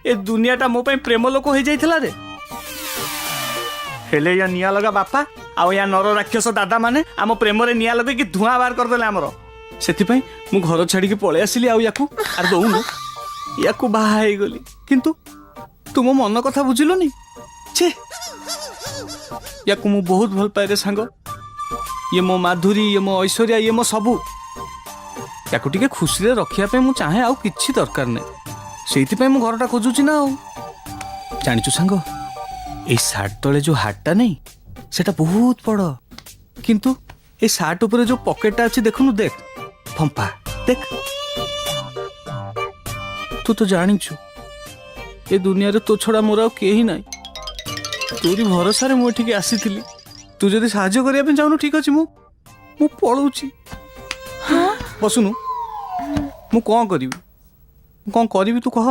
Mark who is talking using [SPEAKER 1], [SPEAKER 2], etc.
[SPEAKER 1] ଏ ଦୁନିଆଟା ମୋ ପାଇଁ ପ୍ରେମ ଲୋକ ହେଇଯାଇଥିଲା ରେ। ହେଲେ ୟା ନିଆଁ ଲଗା ବାପା ଆଉ ୟା ନର ରାକ୍ଷସ ଦାଦା ମାନେ ଆମ ପ୍ରେମରେ ନିଆଁ ଲଗେଇକି ଧୂଆଁ ବାହାର କରିଦେଲେ ଆମର। ସେଥିପାଇଁ ମୁଁ ଘର ଛାଡ଼ିକି ପଳେଇ ଆସିଲି ଆଉ ୟାକୁ, ଆରେ ଦଉନୁ, ୟାକୁ ବାହା ହେଇଗଲି। କିନ୍ତୁ ତୁ ମୋ ମନ କଥା ବୁଝିଲୁନି। ଛେ, ୟାକୁ ମୁଁ ବହୁତ ଭଲ ପାଏ ରେ ସାଙ୍ଗ। ଇଏ ମୋ ମାଧୁରୀ, ଇଏ ମୋ ଐଶ୍ୱର୍ଯ୍ୟା, ଇଏ ମୋ ସବୁ। ୟାକୁ ଟିକେ ଖୁସିରେ ରଖିବା ପାଇଁ ମୁଁ ଚାହେଁ, ଆଉ କିଛି ଦରକାର ନାହିଁ। ସେଇଥିପାଇଁ ମୁଁ ଘରଟା ଖୋଜୁଛି ନା ଆଉ। ଜାଣିଛୁ ସାଙ୍ଗ, ଏଇ ସାର୍ଟ ତଳେ ଯୋଉ ହାର୍ଟଟା ନେଇ, ସେଟା ବହୁତ ବଡ଼। କିନ୍ତୁ ଏଇ ସାର୍ଟ ଉପରେ ଯୋଉ ପକେଟଟା ଅଛି, ଦେଖୁନୁ, ଦେଖ, ଫମ୍ପା ଦେଖ। ତୁ ତ ଜାଣିଛୁ, ଏ ଦୁନିଆରେ ତୋ ଛଡ଼ା ମୋର ଆଉ କେହି ନାହିଁ। ତୋରି ଭରସାରେ ମୁଁ ଏଠିକି ଆସିଥିଲି। ତୁ ଯଦି ସାହାଯ୍ୟ କରିବା ପାଇଁ ଚାହୁଁନୁ, ଠିକ ଅଛି, ମୁଁ ପଳଉଛି। ବସୁନୁ। ମୁଁ କ'ଣ କରିବି? ମୁଁ କ'ଣ କରିବି, ତୁ କହ।